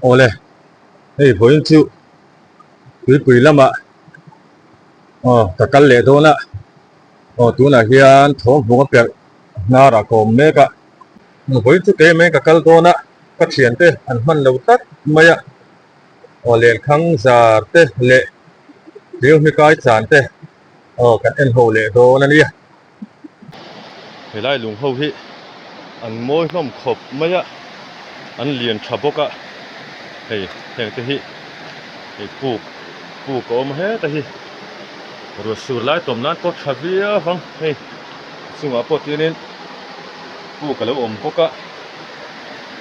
Awle, hei vawiin chu tuipui lamah aw ka kal leh dawn a, aw tunah hian thawmhmung a perh hnarah ka awm mek a, vawiin chu keimah in ka kal dawn a, ka thiante an hman lo tlat mai a, aw lenkhang zar te leh thilhmikai chan te aw kan en ho leh dawn a nia. Helai lung ho hi an mawi hlawm khawp mai a, an lian tha bawk a, hei heng te hi hei puk puk a awm heta hi ruah sur lai tawm nan pawh tha viau ang hei a chungah pawh tianin puk a lo awm bawk a,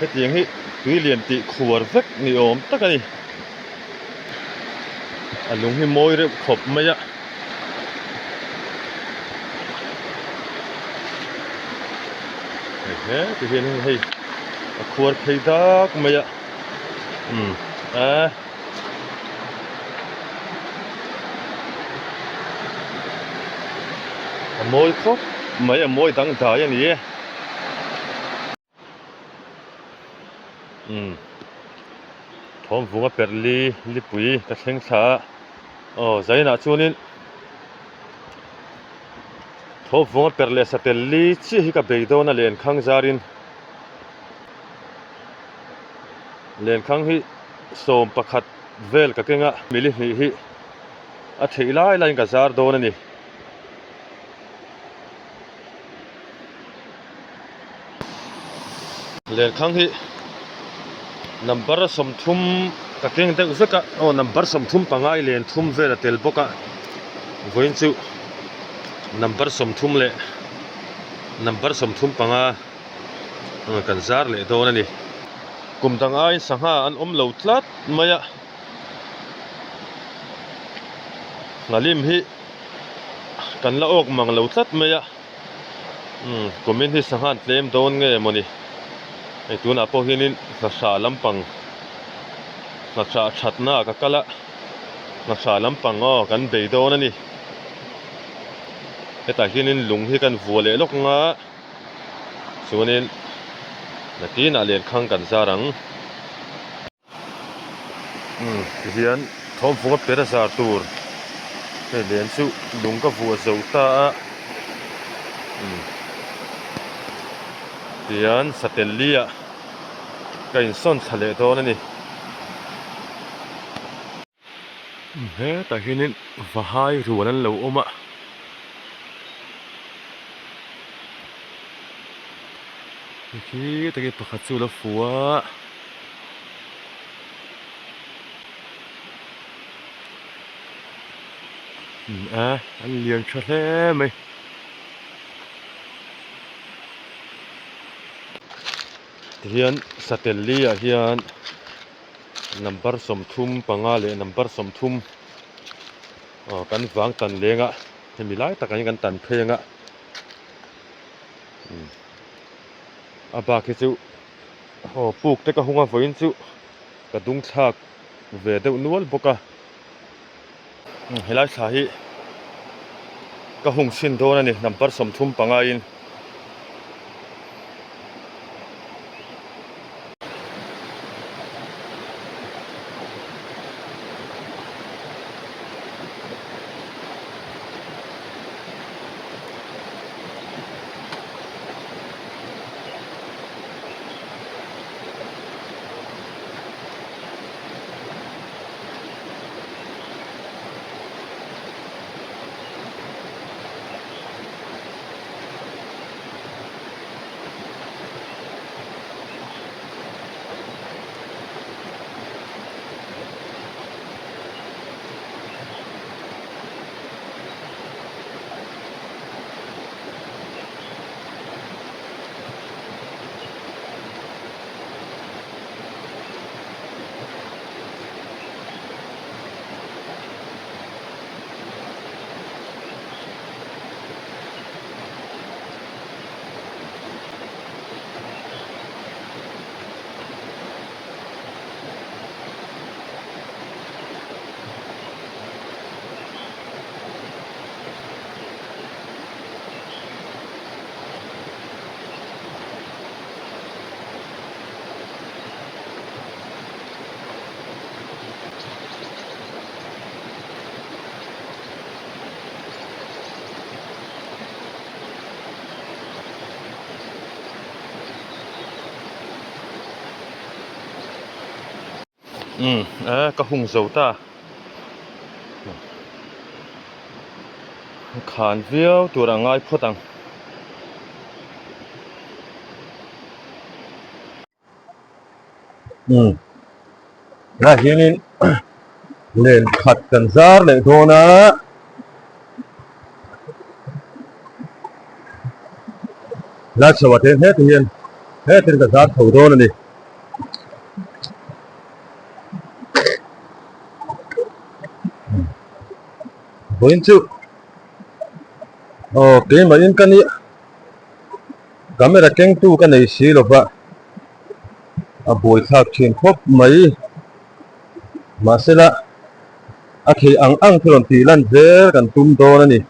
hetiang hi tui lian tih khuar vek ni awm tak a ni, a lung hi mawi reuh khawp mai a. Hei he ti hian hei a khuar phei dak mai a umm a a mawi khawp mai a mawi dangdai a ni e. Umm thawmvunga perh li lipui ka thleng thla a aw zainah chuanin thawmvunga perh leh satel li chiah hi ka bei dawn a lenkhang zarin lenkhang hi 11 vel ka keng a mili hnih hi a theih lai laiin ka zar dawn a ni. Lenkhang hi number 30 ka keng deuh vek a aw number 35 i len thum vel a tel bawk a vawiin chu number 30 leh number 35 kan zar leh dawn a ni kum dang aiin sangha an awm lo tlat mai a nghalim hi kan la awk mang lo tlat mai a umm kumin hi sangha an tlem dawn nge mawni hei tunah pawh hianin hnahrah lampang hnahrah thatna ah ka kal a hnahrah lampang aw kan bei dawn a ni hetah hianin lung hi kan vuah leh lawk ang a chuanin nakinah lenkhang kan zar ang. Umm tihian thawmvunga per a zar tur hei len chu lung ka vuah zo ta a umm tihian satel li ah ka insawn thla leh dawn a ni umm hetah hianin vahai rual an lo awm a. Khi takin pakhat chu a lo fu a. A an lian tha hle mai. Tihian satel li ah hian number 35 leh number 30 aw kan vang tan leng a hemi lai takah hian kan tan phei ang a a bak hi chu aw puk te ka hung a vawiin chu ka dung thlak ve deuh nual bawk a helai thla hi ka hung chhin dawn a ni number 35 in. Umm eh ka hung zo ta. Khan viau tur a ngai phawt ang. Umm tunah hianin len khat kan zar leh dawn a. Helai chho ah te hian heti hian hetin ka zar chho dawn a ni. Vawiin chu aw keimahin ka nia camera kengtu ka nei si lo va a buaithlak thin khawp mai mahsela a theih ang ang chu rawn tih lan zel kan tum dawn a ni.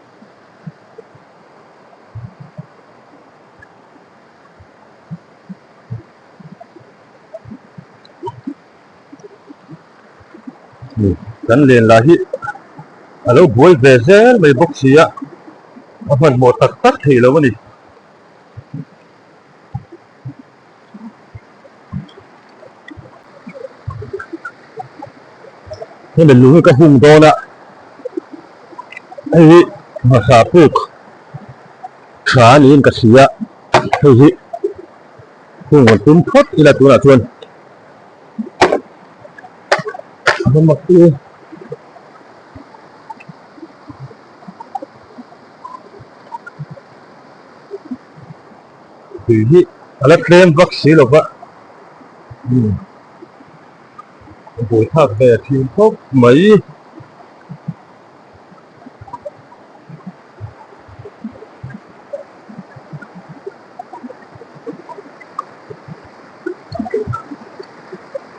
Kan len lah hi a lo buai ve zel mai bawk si a, a hmanhmawh tak tak thei lo a ni. Hemi lung hi ka hung dawn a, hei hi hmasa puk tha niin ka hria, hei hi hung an tum phawt ila tunah chuan a mak e. Tui hi a la tlem vak si lo va umm a buai thlak ve thin khawp mai.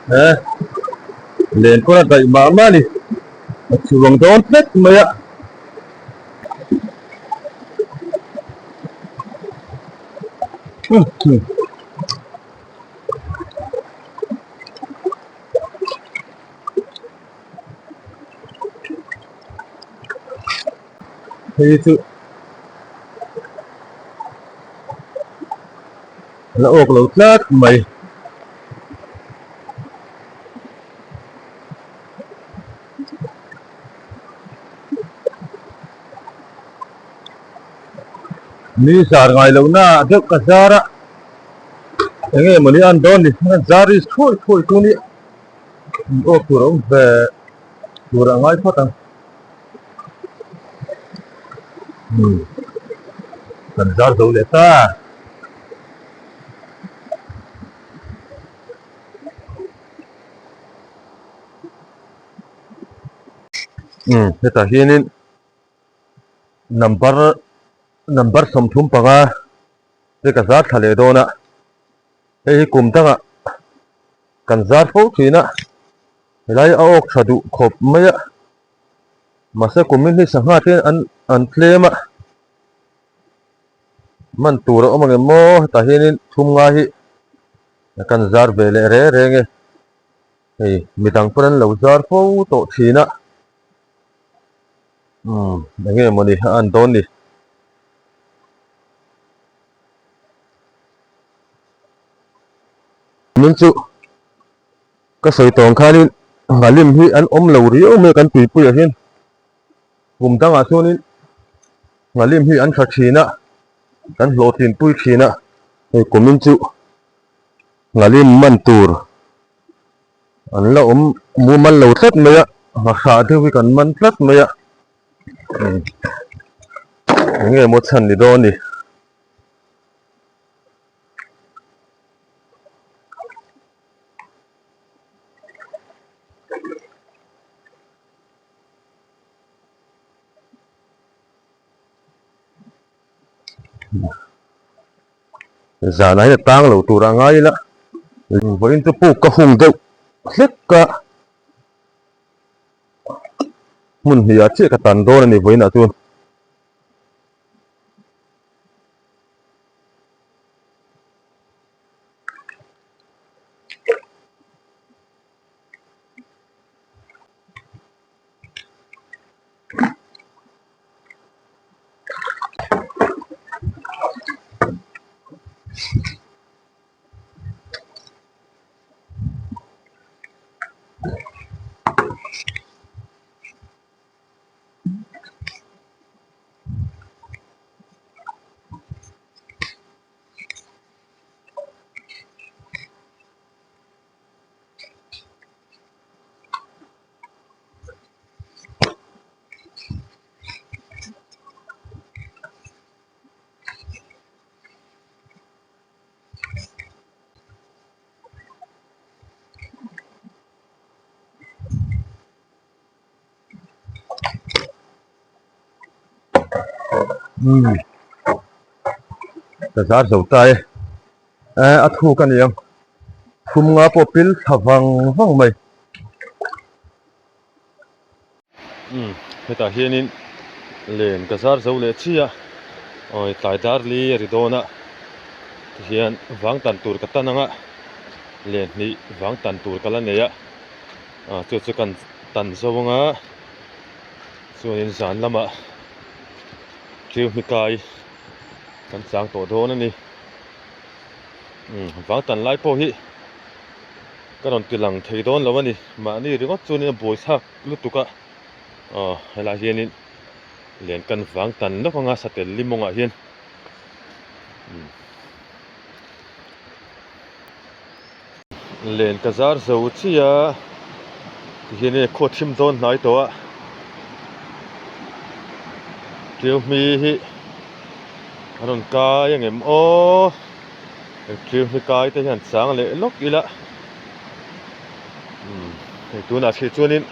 He len pawn a daih mah mah a ni a chhuang dawn tlat mai a. Hei chu a la awk lo tlat mai. Ni zar ngai loh na ah deuh ka zar a eng nge mawni an dawn ni zar hi thuai thuai chu ni awk tur a awm ve tur a ngai phawt ang umm kan zar zo leh ta. Umm hetah hianin number number 35 te ka zar thla leh dawn a hei hi kum dangah kan zar fo thin a helai a awk tha duh khawp mai a mahse kumin hi sangha te an an tlem a man tur a awm ang em maw hetah hianin thum nga hi kan zar ve leh reng reng e. Hei midang pawn an lo zar fo tawh thin a umm eng nge mawni a an dawn ni. Min chu ka sawi tawng khanin nghalim hi an awm lo riau mai kan tuipuiah hian kum dangah chuanin nghalim hi an tha thin a kan hlawhtlinpui thin a hei kumin chu. Nghalim man tur an la awm mumal lo tlat mai a, nghahrah deuh hi kan man tlat mai a, eng nge maw chhan ni dawn ni. Zanah hian a tang lo tur a ngai ila vawiin chu puk ka hung deuh hlek a hmun hnih ah chiah ka tan dawn a ni vawiin ah chuan. Umm ka zar zo ta e eh a thuk a ni ang thum nga pawh pil thla vang vang mai. Umm hetah hianin len ka zar zo leh chiah a awi tlai dar li a ri dawn a tihian vang tan tur ka tan ang a len hnih vang tan tur ka la nei a ah chu chu kan tan zo ang a chuanin zan lamah tiu hmikai kan chang tawh dawn a ni umm vang tan lai pawh hi. Ka rawn ti lang thei dawn lo a ni. Mahni ringawt chuanin a buai chhak lutuk a. Aw helai hianin len kan vang tan lawk anga satel limawngah hian umm len ka zar zo chiah a tihian khua thim dawn hnai tawh a tiu hmi hi a rawn kai ang em aw. Thil hi kai te hian chang leh lawk ila umm hei tunah hrih chuanin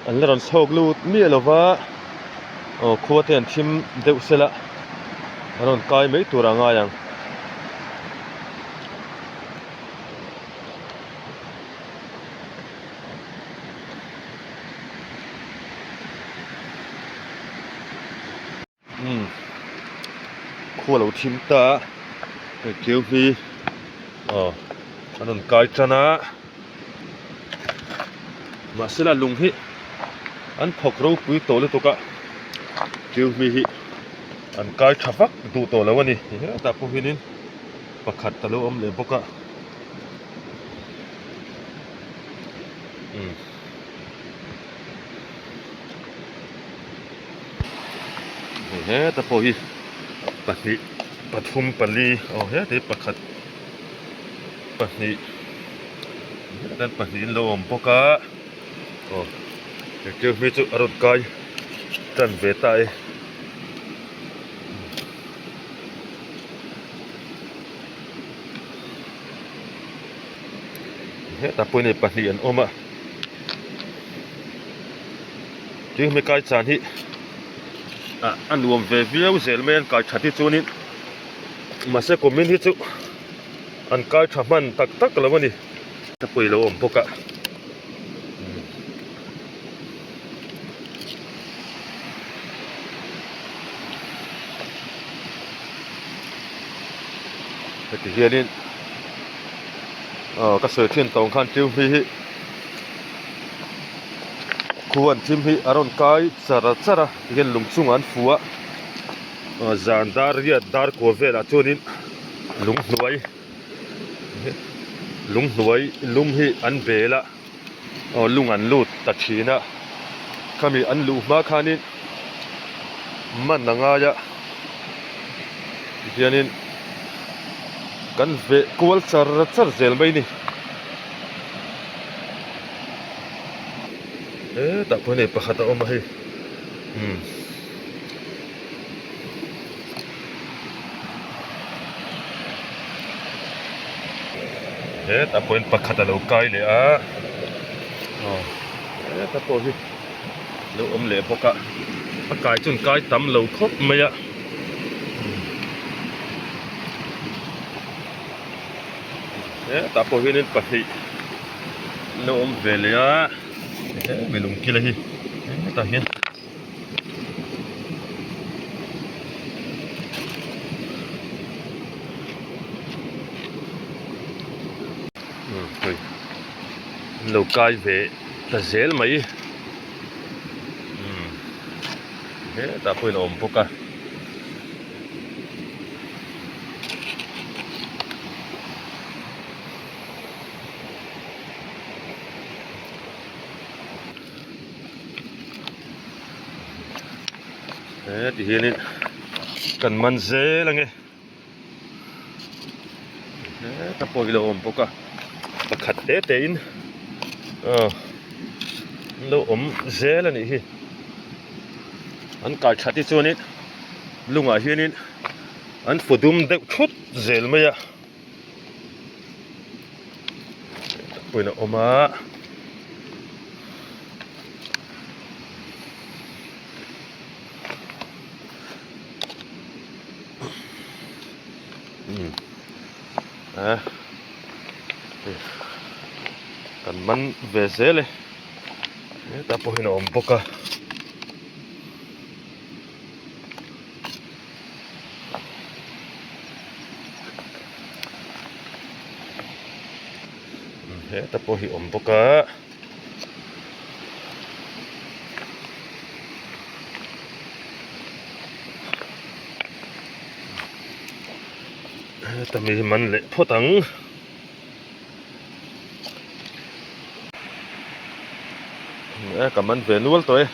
an la rawn chhawk lut miah lo va aw khua te an thim deuh sela an rawn kai mai tur a ngai ang. Umm khua lo thim ta a hei keu hi aw an rawn kai tan a mahse la lung hi an thawk ropui tawh lutuk a keu hmi hi an kai tha vak duh tawh lo a ni hetah pawh hianin pakhat a lo awm leh bawk a umm. Hei heta pawh hi pahnih pathum pali aw heta hi pakhat pahnih hetah hian pahnih an lo awm bawk a aw he keu hmi chu a rawn kai tan ve ta e. Hetah pawh hi pahnih an awm a. Tui hmeh kai chan hi ah a nuam ve viau zel mai a an kai that hi chuanin mahse kumin hi chu an kai tha hman tak tak lo a ni. Ka pawh ilo awm bawk a. Heti hianin aw ka sawi thin tawng khan tiu hmi hi khu an thim hi a rawn kai char char a tihian lung chungah an fu a aw zan dar riat dar kua velah chuanin lung hnuai lung hnuai lum hi an bel a. Aw lung an lut ta thin a khami an luh hma khanin man a ngai a tihianin kan veh kual char char zel mai a ni hetah pawh hian pakhat a awm a hei umm. Hetah pawhin pakhat a lo kai leh a aw heta pawh hi lo awm leh bawk a a kai chu an kai tam lo khawp mai a hetah pawh hianin pahnih an lo awm ve leh a hemi lungkila hi hetah hian. Hei an lo kai ve ta zel mai umm hetah pawhin a awm bawk a. He ti hianin kan man zel ange heta pawh hi lo awm bawk a pakhat te te in aw an lo awm zel a nih hi an kai that hi chuanin lungah hianin an fu dum deuh thut zel mai a. Pawhin a awm a. Umm eh kan man ve zel e hetah pawh hian a awm bawk a. Heta pawh hi awm bawk a. Heta mi hi man leh phawt ang. E ka man ve nual tawh e.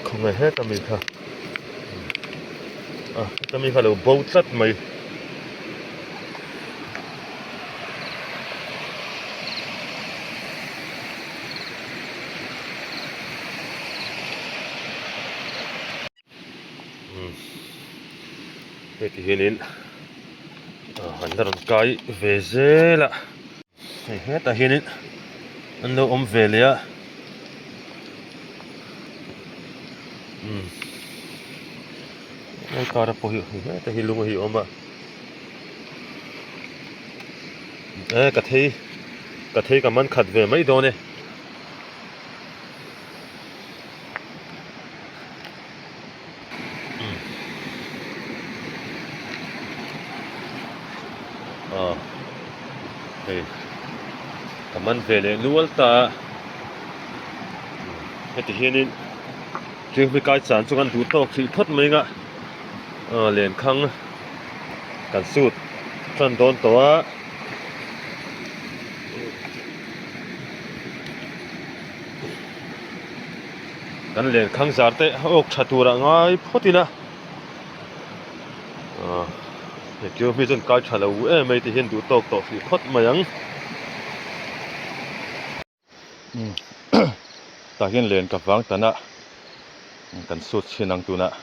Khawngaih heta mi kha a heta mi kha lo bo tlat mai. Hei ti hianin an la rawn kai ve zel a hei hetah hianin an lo awm ve leh a umm helai kara pawh hi hetah hi lung hi a awm a e ka thei ka thei ka man khat ve mai dawn e. Aw hei ka man ve leh nual ta a heti hianin thingpui kai chan chu kan duh tawk hrih phawt mai ang a aw lenkhang kan sut tan dawn tawh a. Kan lenkhang zar te a awk tha tur ah ngai phawt ila aaa hei chu mi chuan kai tha lo em mai ti hian duh tawk tawh hrih phawt mai ang umm tah hian len ka vang tan a kan sut chhin ang tunah.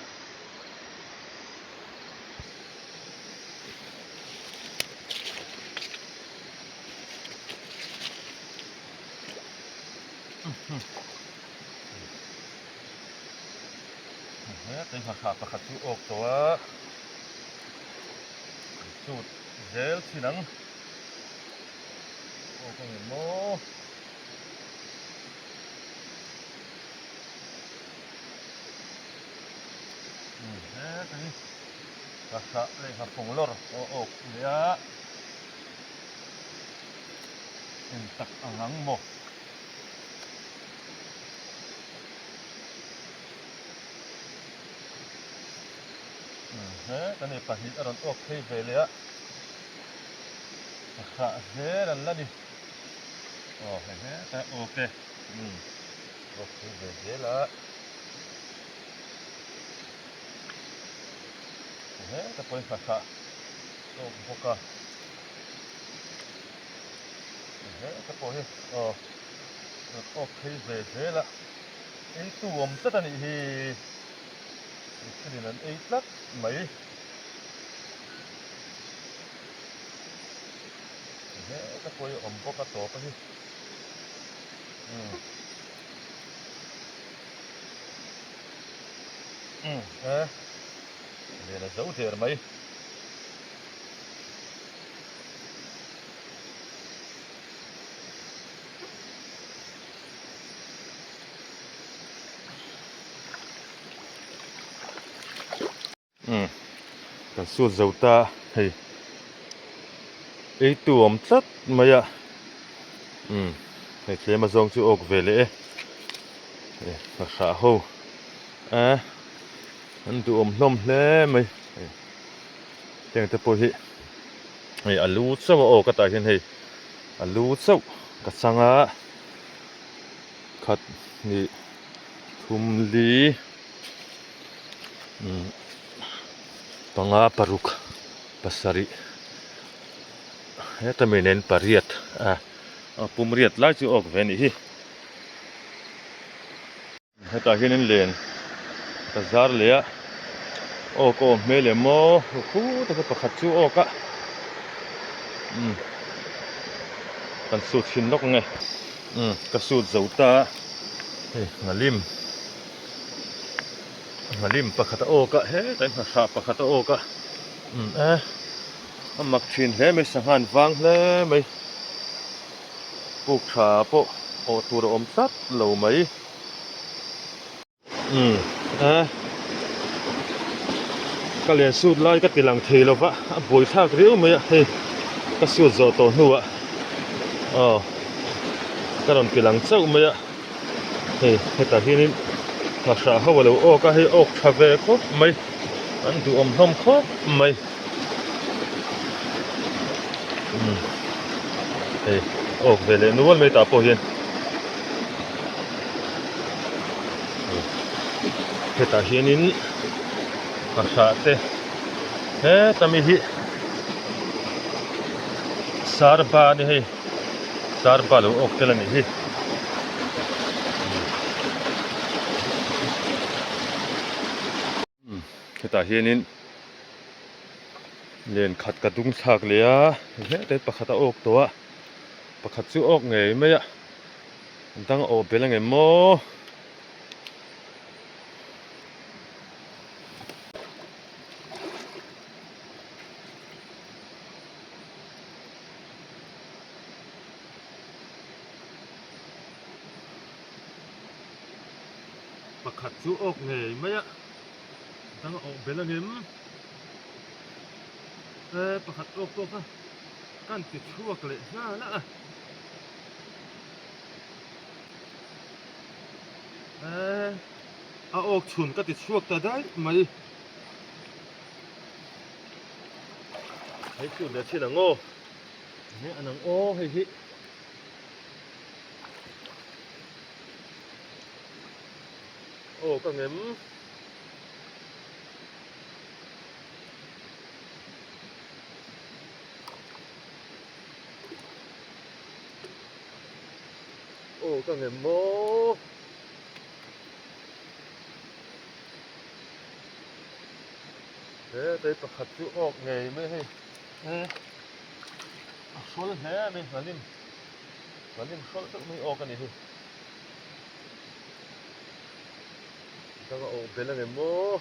He nghahrah pakhat chu awk tawh a, an chut zel thin ang. Awk ang em maw? He hi nghahrah leh nghafawng lawr a awk leh a. Eng tak ang ang maw? He kan ei pahnih a rawn awk phei ve leh a, a hrah zel an la ni. Aw hei hetah awk e, umm awk phei ve zel a. Heta pawhin hrah awk bawk a. Heta pawh hi aw rawn awk phei ve zel a ei tu awm tlat a nih hi thilin an ei tlat mai heta pawh hi awm bawk a tawp a hi umm umm e len a zo der mai. Umm kan sut zo ta hei ei tu awm tlat mai a umm hei tlem a zawng chu awk ve leh e hei nghahrah ho a an duhawm hlawm hle mai hei. Heng te pawh hi hei a lu chauh a aw ka tah hian hei a lu chauh ka chang a khat hnih thum li umm panga paruk pasarih heta mi nen pariat a pum riat lai chu awk ve a nih hi. Hetah hianin len ka zar leh a aw ka awm hmel em maw khut a pakhat chu awk a umm kan sut chhin lawk ang e. Umm ka sut zo ta a, hei nghalim nghalim pakhat a awk a hetah hian nghahrah pakhat a awk a umm e a mak thin hle mai sangha an vang hle mai puk tha pawh awh tur a awm tlat lo mai. Umm a ka len sut lai ka ti lang thei lo va a buai thlak riau mai a hei ka sut zawh tawh hnuah aw ka rawn ti lang chauh mai a hei hetah hianin nghahrah ho a lo awk a hei awk tha ve khawp mai an duhawm hlawm khawp mai umm hei awk ve leh nual mai tah pawh hian. Hetah hianin nghahrah te heta mi hi sarba a ni hei sarba lo awk tel a nih hi. Hetah hianin len khat ka dung thlak leh a hetah pakhat a awk tawh a pakhat chu awk ngei mai a. An dang a awh belh ang em maw? Pakhat chu awk ngei mai a, an dang a awh belh ang em? E pakhat awk pawh kha kan ti chhuak leh nghal a. A awk chhun ka ti chhuak ta daih mai. Hei chhun leh chin ang aw. Enge an ang aw hei hi. Aw ka ngem. Aw ka ngem maw? He tei pakhat chu awk ngei mai hei e a hrawl hle a ni nghalim nghalim hrawl deuh mai awk a ni hi dang a awk bel a ngem maw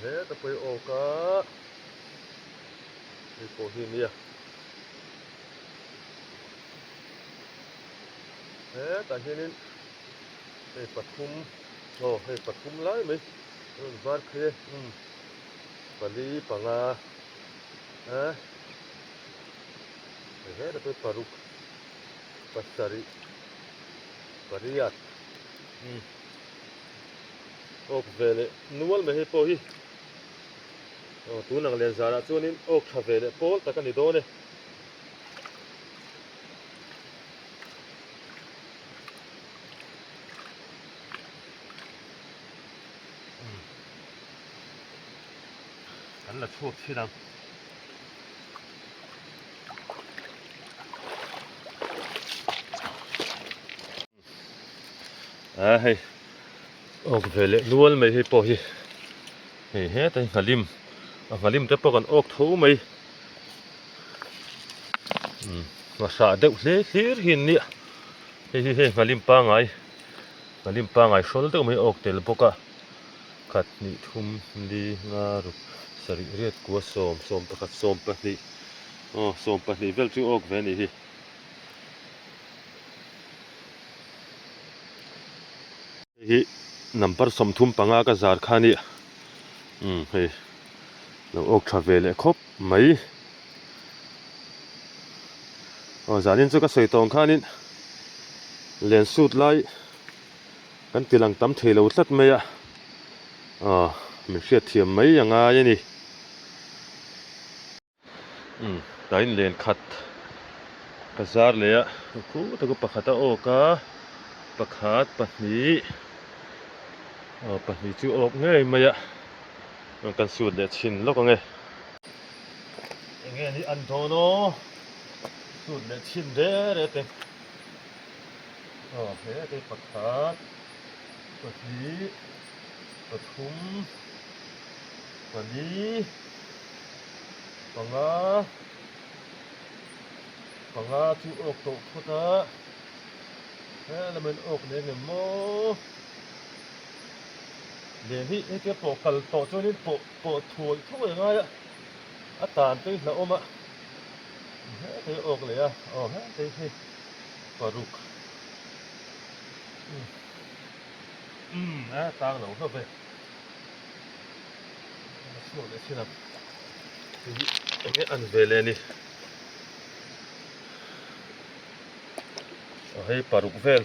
he ta pawh hi awk a hei pawh hi nia. Hetah hianin hei pathum aw hei pathum lai mai a rawn var phei e umm pali panga a hei hetah pawh paruk pasarih pariat umm awk ve leh nual mai hei pawh hi aw tun ang lian zarah chuanin awk tha ve leh pawl tak a ni dawn e. Kan la chhuak thin ang. A hei awk ve leh nual mai hei pawh hi hei heta hi nghalim a nghalim te pawh kan awk tho mai umm nghahrah deuh hle hlir hi an nia hei hi hei nghalim pangai nghalim pangai hrawl deuh mai a awk tel bawk a khat hnih thum li nga ruk sarih riat kua sawm sawm pakhat 12 aw 12 vel chu awk ve a nih hi. Hei hi number 35 ka zar kha a nia umm hei lo awk tha ve leh khawp mai aw zanin chu ka sawi tawng khanin len sut lai kan ti lang tam thei lo tlat mai a aw min hriatthiam mai a ngai a ni. Umm tain len khat ka zar leh a khu tak a pakhat a awk a pakhat pahnih aw pahnih chu awk ngei mai a kan sut leh chhin lawk ang e enge ni an dawn aw sut leh chhin reh reh te aw he te pakhat pahnih pathum pali. Panga. Panga chu awk tawh phawt a, he lamin awk nen ngem maw? Len hi hetia pawh kal tawh chuanin pawh pawh thuai thuai a ngai a, a tan te hi hlauhawm a, hetah hi awk leh a, aw hetah hi paruk umm a tang lo hlauh ve. A chhuak leh thin ang. Hei hi enge an ve leh a ni. Aw hei paruk vel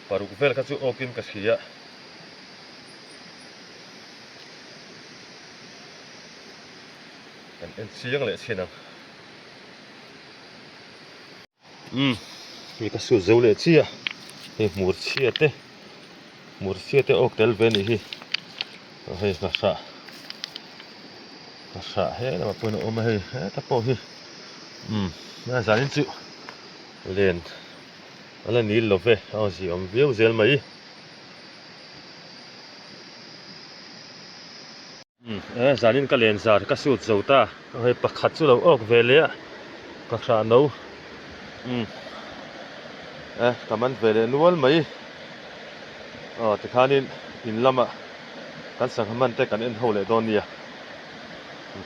paruk vel kha chu awkin ka hria. Kan en chiang leh thin ang. Umm hei ka sut zo leh chiah hei hmur chhia te hmur chhia te awk tel ve a nih hi aw hei nghahrah nghahrah he lamah pawhin a awm a hei heta pawh hi umm a zanin chu len a la nil lo ve a awmzia awm viau zel mai. Umm zanin ka len zar ka sut zo ta hei pakhat chu lo awk ve leh a ka hrah no umm eh ka man ve leh nual mai aw tikhanin in lamah kan sangha man te kan en ho leh dawn nia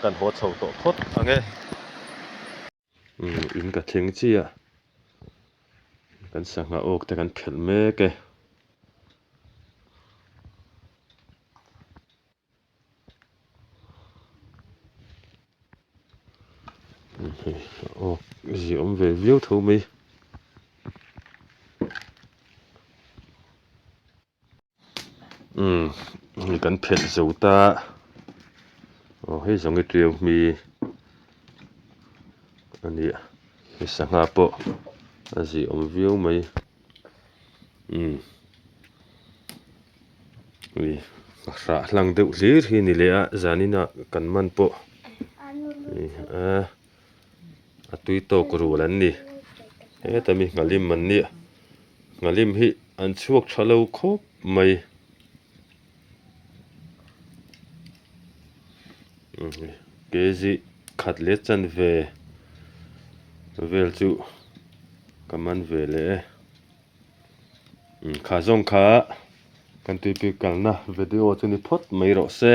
kan haw chho tawh phawt ang e. Umm in ka thleng chiah kan sangha awk te kan phelh mek e. Aw zia awm ve viau tho mai. Umm hei kan phelh zo ta aw hei zawng hi tiu hmi a ni a hei sangha pawh a zia awm viau mai. Umm ui hrah hlang deuh hlir hi ni leh a zanin ah kan man pawh a a tui tawk rual an ni heta mi nghalim an nia nghalim hi an chhuak tha lo khawp mai. Kg khat leh chanve vel chu ka man ve leh e kha zawng kha kan tuipui kalna video chu ni phawt mai rawh se.